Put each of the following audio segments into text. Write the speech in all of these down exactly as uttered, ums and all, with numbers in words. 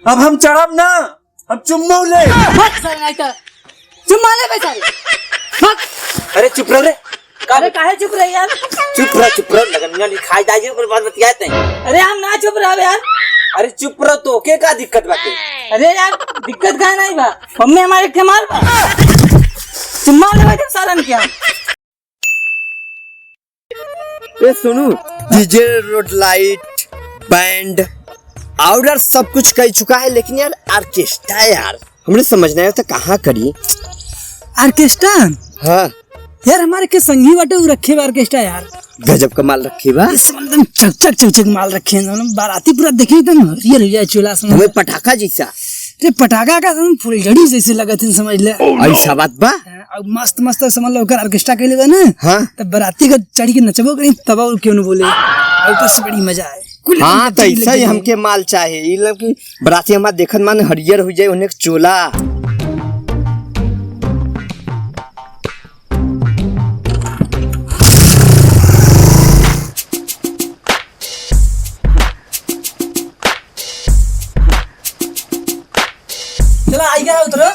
अब हम चढ़ब ना, हम चुम्मा ले। भाग सारे, नहीं तो चुम्मा ले बे सारे। भाग। अरे चुप रह रे। अरे काहे चुप रही यार? चुप रह, चुप रह, लगनिया लिखाई जाइए, ओकर बाद बतियाते हैं। अरे हम ना चुप रहब यार। अरे चुप रह, तोके का दिक्कत बाटे? अरे यार, दिक्कत का नहीं बा, मम्मी हमारे के मार बा। चुम्मा लेवे जब सारन के हम। ए सुनू, डीजे, रोड लाइट, बैंड, ऑर्डर सब कुछ कई चुका है, लेकिन यार ऑर्केस्ट्रा यार, हमरे समझ नहीं आता कहाँ करी। ऑर्केस्ट्रा? हाँ। यार हमारे के संगी बाटे, उ रखे बा ऑर्केस्ट्रा यार। गजब का माल रखे बा। इस एकदम चक चक चक चक माल रखे हैं, एकदम बाराती पूरा देखी एकदम हरियर हरियर चोला समझ। हमें पटाखा जैसा। रे पटाखा का एकदम फुलझड़ी जैसे लगत है, समझ ले। ऐसा बात बा? हाँ, अब मस्त मस्त समझ लो ओकर ऑर्केस्ट्रा कैले बा ना। हाँ। तब बाराती का चढ़ के नचबो करी, तब और क्यों न बोले। और ऊपर से बड़ी मजा आए। कुल हाँ, तो ऐसा ही हमके माल चाहे। ई लोग की बराती हमार देखत मान हरियर हो जाए, उन्हें चोला। चला, आई गया उतरो।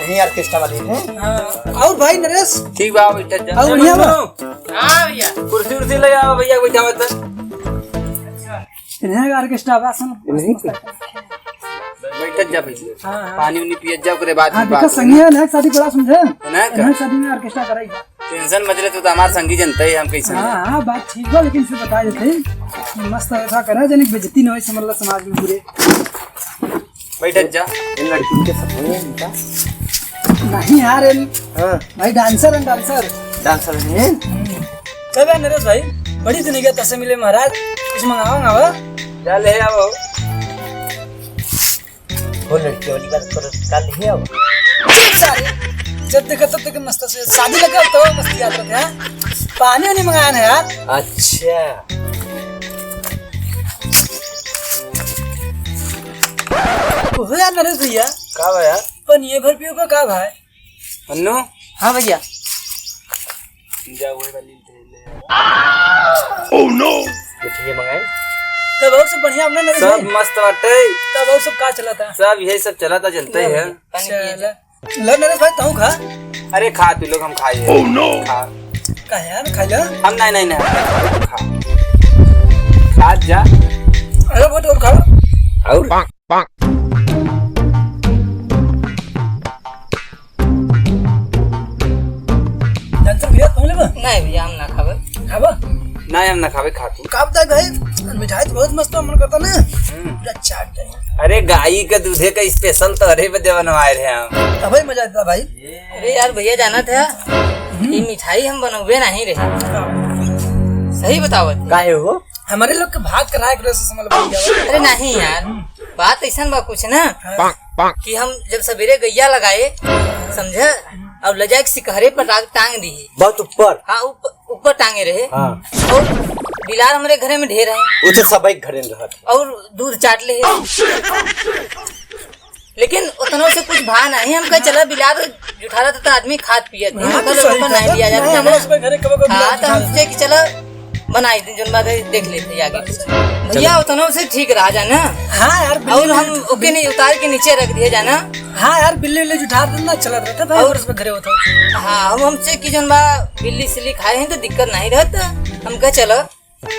यही ऑर्केस्ट्रा वाले हैं। हाँ, और भाई नरेश? ठीक बा, बैठा जा। और बढ़िया बा? हाँ भैया, कुर्सी उर्सी ले आओ भैया, बैठा हुआ था। इन्हें ऑर्केस्ट्रा बा, सुन। इन्हें के? बैठत जा पहले। हाँ, हाँ। पानी उनी पियत जा, ओकरे बाद हाँ, फिर देखा, बात संगी होई। है, नेक्स्ट शादी करा, समझे? ना का? नेक्स्ट शादी में ऑर्केस्ट्रा कराई। टेंशन मत ले, तू तो हमार संगी जनता है, हम कैसे हाँ, हैं। हाँ, बात ठीक बा, लेकिन इसे बता देते हैं। मस्त ऐसा करा, जनिक बेइज्जती न होई, समझ ला, समाज में पूरे। बैठत जा। इन लड़कियों के सपने हैं इनका। नहीं यार, इन हाँ। भाई डांसर हैं, डांसर। डांसर हैं? तब यार नरेश भाई, बड़ी दिन हो गया तसे मिले महाराज, कुछ मंगावा ना हो? जा ले आओ। वो लड़की वाली बात करो, कल ले आओ। चुप सारे, जब देखा तब देखा मस्त से शादी लगा तो मस्ती याद रखे, हाँ? पानी वानी मंगाया ना यार। अच्छा। ओहो यार नरेश भैया। का बा यार? पनिये भर पियो का, का भाई? पन्नू? हाँ भैया। जा वही वाली ले ले। Oh no! मिठाई मंगाए। तब और सब बढ़िया अपना नरेश सब भाई? मस्त बाटे। तब और सब का चला था? सब यही सब चला था, जनते ही है। पानी पिए चला। जा। लो नरेश भाई, तू खा। अरे खा तू लोग, हम खाए। Oh no! खा। का यार, खा लो। हम नहीं, नहीं, नहीं, खा। खा जा। अरे वो तो और खाओ। और? डांसर भैया, तुम लेबा? नहीं भैया, हम ना खाबे। खाबा? नहीं, हम ना खाबे, खा तू। का बताए भाई, मिठाई तो बहुत मस्त बा, मन करता ना। हम्म। पूरा चाट जाए। अरे, गाई के दूधे का स्पेशल तो अरे बदे बनवाए रहे हम। तबे मजा आता भाई। अरे यार भैया, जानत है, हम्म। ये मिठाई हम बनौबे नहीं रहे। हाँ। सही बतावत है। काहे हो? हमारे लोग के भाग कराए के वजह से समझ में आ गया। अरे नहीं यार, बात ऐसन बा कुछ ना हाँ। कि हम जब सवेरे गैया लगाए, समझे, और ले जाए के सिकहरे पर टांग, टांग दी। बहुत ऊपर। हाँ, ऊपर, ऊपर टांगे रहे। हाँ। और बिलार हमरे घरे में ढेर है। उसे सब एक घरे में रहत। और दूध चाट ले। लेकिन उतनों से कुछ भा नहीं, हम कहे चला बिलार जुठारा तो आदमी खात पियत है, हाँ, हम तो कहे सही लोग को नहीं बात है। दिया जाता नहीं, है ना। हमारे उसमें घरे कबो कबो हाँ, बिलार तो जुठारा हमसे कि चला बनाई दिन, जोन बात है, देख लेते हैं आगे। भैया, उतनों से ठीक रहा जाना। हाँ यार, बिल्ली और हम बिल्ली ओके नहीं उतार के नीचे रख दिए जाना। हाँ यार, बिल्ली उल्ली जुठार देना चलत रहता भाई, और उसमें घरे होता। हाँ, हम हमसे कि जोन बा बिल्ली सिल्ली खाए हैं तो दिक्कत नहीं रहता, हम कहे चलो।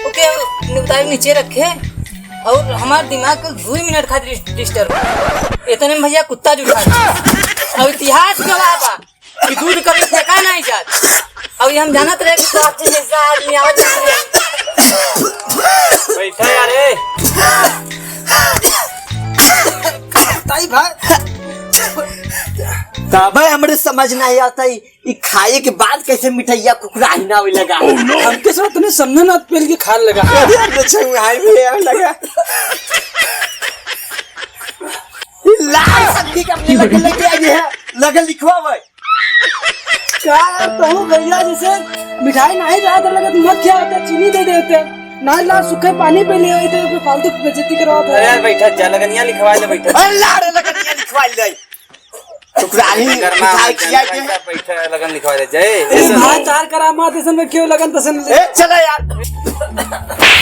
ओके, निपटाई नीचे रखे और हमार दिमाग को दुई मिनट खातिर डिस-, डिस्टर्ब। इतने में भैया कुत्ता जुठा गया। और इतिहास गवाह बा कि दूध कभी फेंका नहीं जात। और ये हम जानत रहे कि स्वास्थ्य जैसा आदमी आवत जात रहे। बैठा यार, ए। ताई भाई। तबे हमरे समझ नहीं आता ई ई खाए के बाद कैसे मिठाइया कुकरा ही ना होए लगा। Oh, no! हमके सब तने समझे ना, पेल के खाए लगा। अरे, अच्छा, वो हाय भी आवे लगा। ई लाल सब्जी का अपने लगे लेके आ गए हैं। लगे लिखवा भाई। का यार, कहूँ भैया जैसे मिठाई नहीं रहा था, लगे मत क्या होता, चीनी दे देते। ना ला, सूखे पानी पे ले आए थे, फालतू बेइज्जती करवा था। अरे यार, बैठा जा, लगनिया लिखवा ले, बैठा। अरे ला रे, लगनिया लिखवा ले। टुकराही गरमा मिठाई मत खिया जाना, के। पैसा, पैसा लगन लिखवा ले जाए। ए भाई, तार करामात ऐसन में क्यों लगन पसंद ले? ए, चला यार।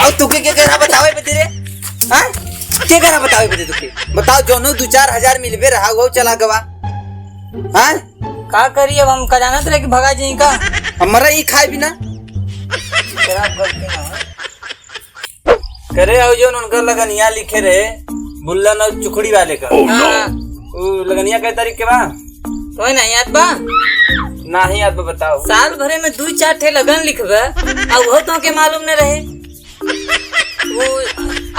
और तू के, के, के ना बतावे बे तेरे? हाँ? के करा बतावे बदे तुके? बताओ, जौनो दू चार हजार मिलबे रहा, वो चला गवा। हाँ? का करी अब, हम का जानत रहे कि भगा जाई का? हमरा ही खाए बिना। शराब गलती ना हो। करे आओ, जौन उनका लगनिया लिखे रहे, बुल्लन और चुखड़ी वाले का। हाँ। वो लगनिया कै तारीख के बा? तोहे नहीं याद बा? नहीं याद बा, बताओ। साल भरे में दू चार ठे लगन लिखबे, आ वो तो के मालूम न रहे। वो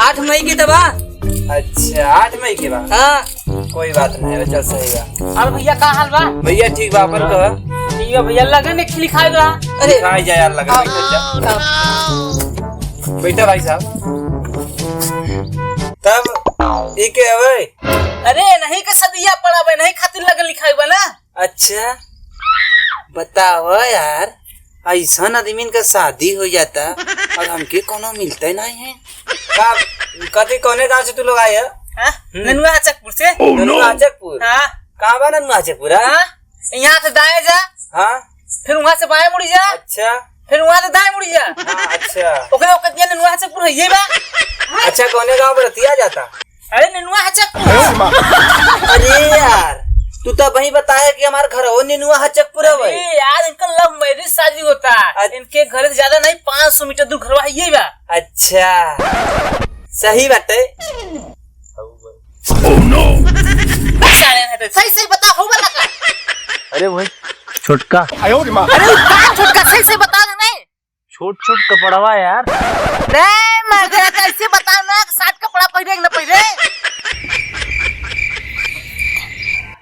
आठ मई के तबा। अच्छा, आठ मई के बा? हाँ। कोई बात नहीं, चल सही बा। और भैया, का हाल बा? भैया, ठीक बा, अपन कह। ठीक बा भैया, लगन एक लिखाए बा। अरे। लिखाए जा यार, लगन हाँ। बैठा जा। हाँ। बैठा भाई साहब। तब ई के हवे? अरे, नहीं के सदिया पड़ा बा, नहीं खातिर लगन लिखाए बा ना। अच्छा, बताओ यार, ऐसन आदमी का शादी हो जाता और हमके कोनो मिलते नहीं है। का, कथी, कौने गांव से तू लोग आए हो? हाँ? हम्म। ननुआ हचकपुर से। ननुआ हचकपुर? हाँ। कहाँ बा ननुआ हचकपुर, हाँ? हाँ? यहाँ से दाएं जा। हाँ। फिर वहाँ से बाएं मुड़ी जा। अच्छा। फिर वहाँ से दाएं मुड़ी जा। हाँ, अच्छा। ओकरे ओकर दिया ननुआ हचकपुर है, ये बा। अच्छा, कौने गांव में रतिया जाता? अरे नेनुआ हचकपुर। अरे यार, तू तो वही बताए कि हमार घर हो नेनुआ हचकपुर है भाई। अरे यार, इनका love marriage शादी होता। अच्छा। इनके घर से ज्यादा नहीं, पाँच सौ मीटर दूर घरवा है, ये बा। अच्छा, सही बात है। Oh no। सही सही बता, हो बता का? अरे वही छोटका। अरे वो का छोटका, सही सही बता दे नहीं। छोट छोट कपड़वा यार। रे मर्दे, कैसे बताओ ना, short कपड़ा पहिरे कि ना पहिरे?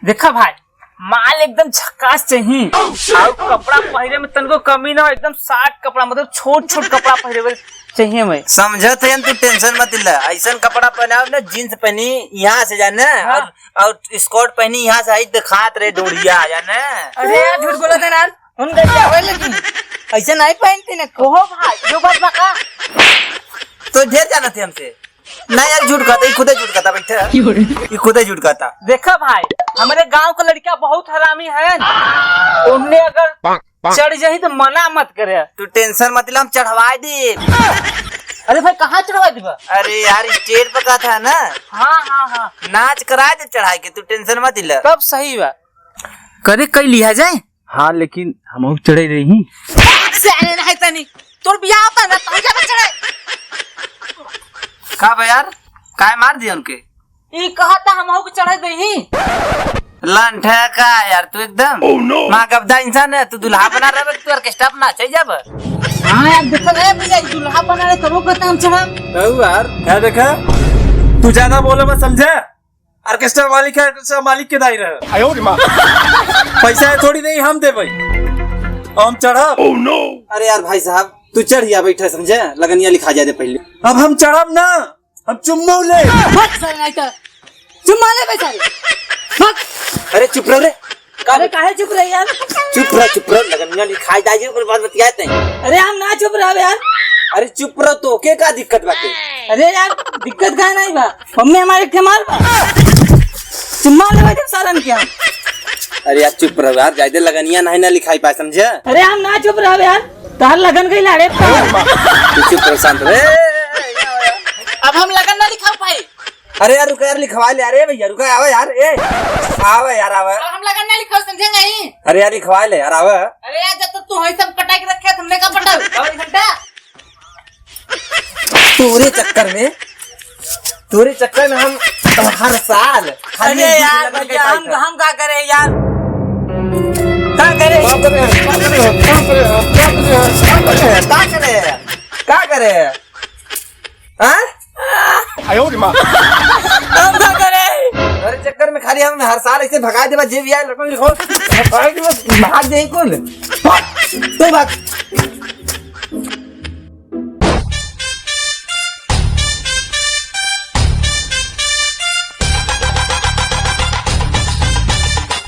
देखा भाई, माल एकदम झकास चाहिए। और कपड़ा पहिरे में तनको कमी ना हो, एकदम short कपड़ा, मतलब छोट छोट कपड़ा पहिरे चाहिए मैं। समझत है, तू tension मत ले, ऐसन कपड़ा पहनाओ ना, jeans पहनी यहाँ से जाने, हाँ। और, और skirt पहनी यहाँ से, आई दिखात रहे डोरिया जाने। अरे यार, झूठ बोला था ना। उनका क्या होए लेकिन? ऐसे नहीं पहनते ना। ओहो भाई, जो बात बा का? तो ढेर जानत है हमसे। ना यार, झूठ कहता, ये खुदे झूठ कहता, बैठे। क्यों रे? ये खुदे झूठ कहता। देखा भाई, हमारे गांव का लड़का बहुत हरामी है। उनने अगर चढ़ जाई तो मना मत करे। तू tension मत ले, हम चढ़वा दे। अरे भाई, कहाँ चढ़वा देबा? अरे यार, stage पर का था ना? हाँ, हाँ, हाँ। नाच करा दे चढ़ाई के, तू tension मत ले। तब सही बा। करे कई लिया जाए। हाँ, लेकिन हमहू चढ़े रही। साले नहीं तनी, तोर बियाह होता ना, तू जाके चढ़े। का बा यार, काय मार दिया उनके? ई कहता हमहू के चढ़े देही। लंठा का यार, तू एकदम Oh no। माँ गबदा इंसान है, तू दुल्हा बना रहे, तू orchestra पर नाचे जाब। हाँ यार, देखो रे भैया, ई दुल्हा बना रहे, तबो कहता हम चढ़ब। कहू यार, क्या देखा? तू ज्यादा बोले मत, समझे? Orchestra मालिक है, orchestra मालिक के दाई रहे। आयो रे माँ। पैसा है थोड़ी नहीं, हम देबै। हम चढ़ब। Oh no। अरे यार भाई साहब, तू चढ़ या बैठा, समझे? लगनिया लिखा जाए दे पहले। अब हम चढ़ब ना, हम चुम्मा ले। भाग सारे, नहीं तो चुम्मा ले बेचारे। भाग। अरे चुप रह रे। अरे काहे चुप रहे यार? चुप रह, चुप रह, लगनिया लिखाई जाए, ओकर बाद बतियाते हैं। अरे हम ना चुप रहब यार। अरे चुप रह, तो के का दिक्कत बाटे? अरे यार, दिक्कत का नहीं बा, मम्मी हमारे के मार बा। चुम्मा लेवे जब सालन के हम। अरे यार चुप रह यार, जाए दे, लगनिया नहीं ना लिखाई पाए, समझे? अरे हम ना चुप रहब यार, तोहर लगन गई लाड़े। तू चुप रह, शांत रह। अब हम लगन ना लिखा पाई। अरे यार, रुका यार, लिखवा ले। अरे भैया, रुका, आवा यार, ए, आवा यार, आवा। अब हम लगन ना लिखा, समझे नहीं? अरे यार, लिखवा ले यार, आवा। अरे यार, जब तक तू वही सब पटा के रखे, हमने का पटाऊ? अब एक घंटा। तोरे चक्कर में, तोरे चक्कर में हम हर साल खाली अरे एक यार, दूसरे का भैया, हम, पाई हम का करे यार? का करे? का करे? का करे? का करे? का करे? का करे? का करे? का करे? हाँ? आयो रे माँ। हम का करे? अरे चक्कर में खाली हम हर साल ऐसे भगा देबा, जे भी आए लड़कों लिखो, भाग दे कुल। तो बात,